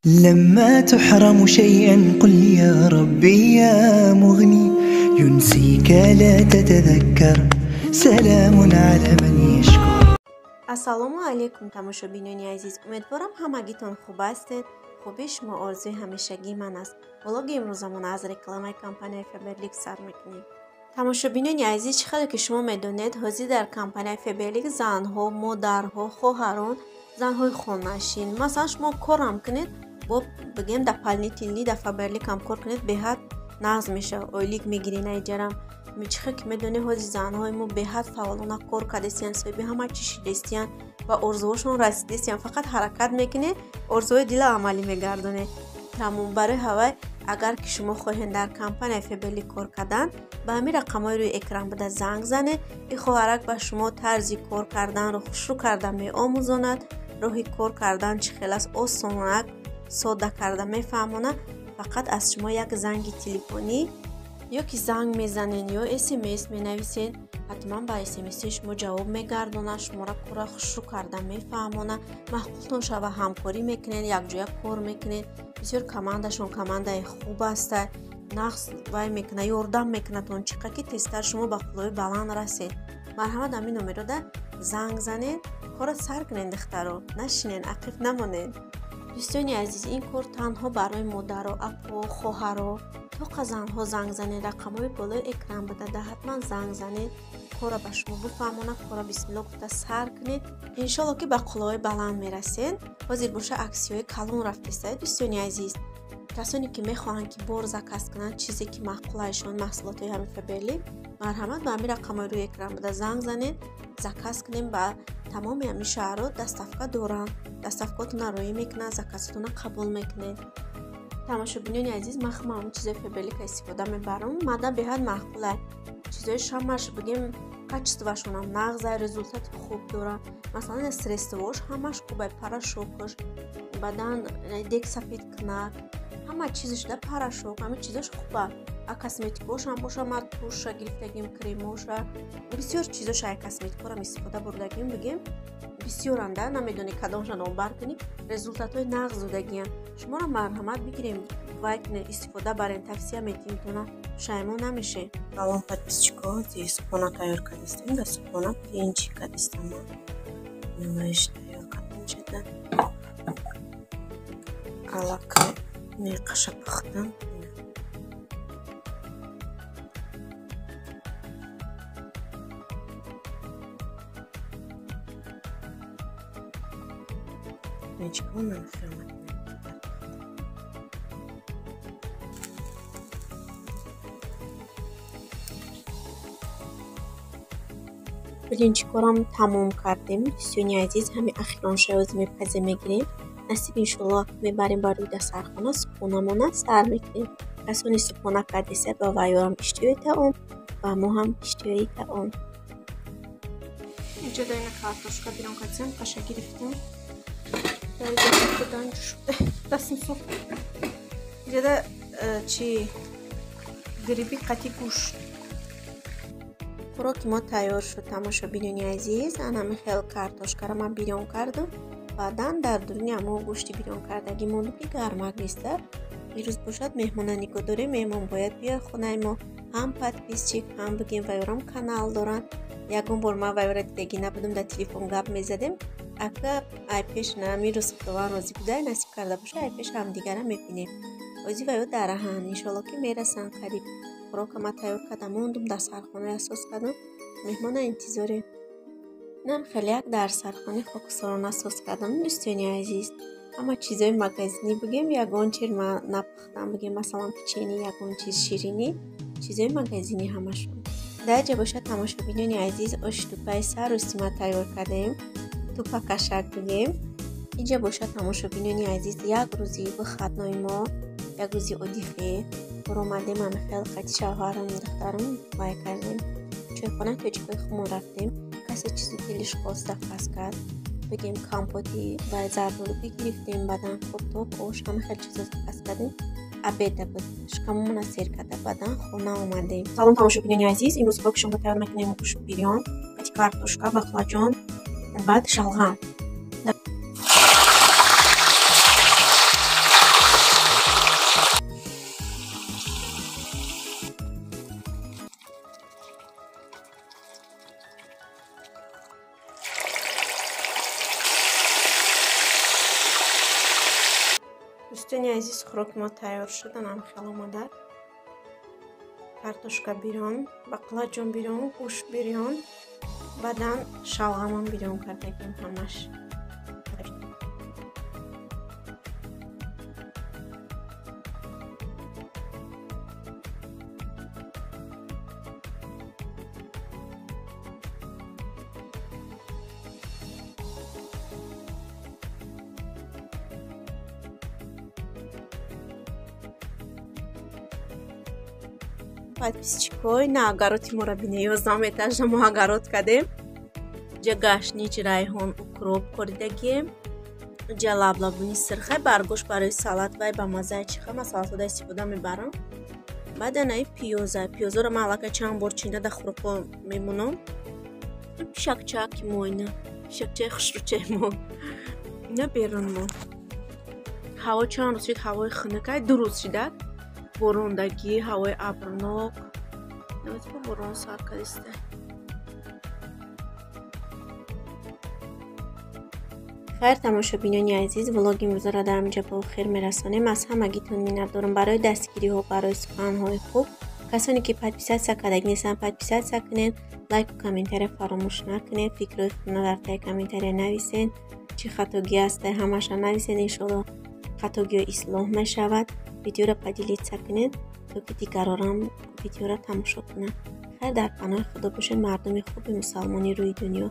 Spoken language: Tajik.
لما تحرم شيئا قل يا ربي يا مغني ينسيك لا تتذكر سلام على من يشكر. Ассалому алайкум, тамошобинони азиз. Умедворам, ҳамагитон хуб ҳастед. Хубии шумо орзуи ҳамешагии ман аст. Влоги имрӯзамон аз рекламаи компанияи Фаберлик сар мекунем. Тамошобинони азиз, чӣ хеле ки шумо медонед, ҳозир дар компанияи Фаберлик занҳо, модарҳо, хоҳарон, занҳои хонашин, масалан, шумо корам кунед, бо бигем дополнительный дар Фаберлик ҳам кор кунед, беҳад нағз мешавад, ойлик мегиред айҷарам. Чӣ хел ки медонед, ҳозир занҳои мо беҳад фаъолона кор кардестиянд, соҳиби ҳама чӣ шидестиянд ва орзуҳошон расидестиянд. Фақат ҳаракат мекунед, орзуҳои дила амалӣ мегардонед. Тамом. Барои ҳавай, агар ки шумо хоҳед дар компанияи Фаберлик кор кардан, ба ҳамин рақамҳои рӯи экран буда занг занед. Ин хоҳарак ба шумо тарзи кор карданро хушрӯ карда меомӯзонад, роҳи кор кардан чӣ хел аст, осонак, содда карда мефаҳмонад. Фақат аз шумо як занги телефонӣ, ё ки занг мезанед, ё смс менависед, ҳатман ба смси шумо ҷавоб мегардонад, шуморо кора хушрӯ карда мефаҳмонад. Маъқултон шава, ҳамкорӣ мекунед, якҷоя кор мекунед. Бисёр командашон командаи хуб аста, нағз вай мекунад, ёрдам мекунадтон, чӣ қадр ки тезтар шумо ба қуллаи баланд расед. Марҳамат, ҳамин номерода занг занед, кора сар кунед, духтаро, нашинед, ақиб намонед. Дӯстони азиз, ин кор танҳо барои модаро, апо, хоҳаро, тоқа занҳо занг занед. Рақамҳои болои экран буда, да ҳатман занг занед, кора ба шумо бифаҳмонад, кора бисмилло гуфта сар кунед. Иншолло, ки ба қуллаҳои баланд мерасед. Ҳозир боша аксияҳои калон рафтеста, дӯстони азиз. Касоне ки мехоҳанд, ки бор заказ кунанд, чизе ки маъқулаишон, маҳсулотҳои ҳамин Фаберлик, марҳамат, ба ҳамин рақамҳои рӯи экран буда занг занед, заказ кунем. Ба тамоми ҳамин шаҳрҳо доставка доранд, доставкаотонро роӣ мекунанд, заказотонро қабул мекунед. Тамошобинони азиз, ман худам ҳамин чизои Фаберлика истифода мебарам, мада беҳад маъқула. Чизои шамаш, бигем, качествоашонам нағза, результати хуб дорад. Масалан, средствош ҳамаш хубай, порошокаш, баъдан дег сафед кунак, ҳама чизаш да порошок, ҳамин чизош хуба. А косметикошам боша, ман туша гирифтагим, кремоша, бисёр чизоша ай косметикорам истифода бурдагим, бигем, бисёранда, намедонӣ кадомша номбар кунӣ, результатҳои нағз додагиянд. Шуморо марҳамат, бигирем, вай кунед, истифода барен, тавсия метиҳем тона, пушаймон намешед. Салом, подписчико, субҳона тайёр кардистем. Дар субҳона блинчик кардистам ман. Намоиш тайёр кардам шуда. Аллакай меқаша пухтам. Блинчикҳо намехӯрам. Блинчикорам тамом кардем, дӯстони азиз. Ҳамин ахиронша ӯз мепазем, мегирем. Насиб, иншолло, мебарем ба рӯи дастархона, субҳонамона сар мекунем. Касони субҳона кардеса, ба вайёрам иштиҳои таом, ба мо ҳам иштиҳои таом. Инҷо дар ина картошка бирон кардем, қаша гирифтем. Дастм сӯхт. Инҷода чи гриби қати гӯшт. Хӯроки мо тайёр шуд, тамошобинони азиз. Анами хел картошкаро ман бирён кардам, баъдан дар дуруни ҳамо гӯшти бирён кардагӣ мондум, ки гармак неста. Ирӯз бошад, меҳмона нигоҳ дорем, меҳмон бояд биёяд хонаи мо. Ҳам подписчик, ҳам, бигем, вайёрам канал доранд. Ягон бор ман вайёра дидагӣ набудам, дар телефон гап мезадем. Ака ай пеш намирӯз, худованд розӣ буда, насиб карда боша, ай пеш ҳамдигара мебинем. Ози вайё дараҳанд, иншолло, ки мерасанд қариб. Хӯрока ман тайёр кардам, мондум, дар сархона асос кардам, меҳмона интизорем. Инам хеле як дар сархонаи хоксорона соз кардам, дӯстони азиз. Ҳама чизои магазинӣ, бигем, ягон чиз ман напухтам, бигем, масалан, печени, ягон чиз ширинӣ, чизои магазинӣ ҳамашон. Дар ҷа бошад, тамошобинони азиз, оши тупаи саррӯсти ма тайёр кардем, тупа кашак, бигем. Инҷа бошад, тамошобинони азиз, як рӯзи выходной мо, як рӯзи одихе баромадем, ҳами хел қати шавҳарам, духтарам вай кардем, чойхонаи тоҷикои худмон рафтем. Касе чизи дилиш хост, заказ кард, бигем, компоти ва зардолу бигирифтем, баъдан қуртоб, ош, ҳама хел чизо заказ кардем. Обеда буд, шикамомона сер карда, баъдан хона омадем. Салом, тамошобинони азиз, имрӯз хӯроки шомро тайёр мекунем: гӯшт бирён, қати картошка, бақлаҷон, баъд шалғам. Дӯстони азиз, хӯроки мо тайёр шуд. Анам хел омада. Картошка бирён, бақлаҷон бирён, гӯшт бирён, баъдан шалғамам бирён кардагим ҳамаш. Подписчикой, на огороди моро бине, 11 этажа мо огород кардем. Ҷа гашнич, райҳон, укроп коридагием. Ҷа лаблабуни сирхай, баргош барои салат вай ба маззаи чиха, ман салатҳода истифода мебарам. Баъд анаи пиёза. Пиёзоро ман аллакай чанд бор чинда дар хӯрокҳо мемонам. Пишакчаки мо ина, пишакчаи хушрӯчаи мо. Ина берун мо. Ҳаво чанд рӯз шуд, ҳавои хунукай, 2 рӯз шудак. Борондагӣ, ҳавои абрнок. Навбати борон сар кардиста. Хайр, тамошобинони азиз, влоги имрӯзаро дар ҳаминҷа ба охир мерасонем. Аз ҳамагитон миннатдорам барои дастгириҳо, барои суханҳои хуб. Касоне ки подписатсия кардаги нестанд, подписатсия кунед, лайку комментария фаромӯш накунед, фикрҳои худро дар таи комментария нависед, чӣ хатогӣ ҳаста ҳамаша нависед, иншоалло хатогиҳо ислоҳ мешавад. Видеоро поделиться кунед, то ки дигарорам видеоро тамошо кунанд. Хайр, дар паноҳи Худо бошед, мардуми хуби мусалмони рӯи дунё.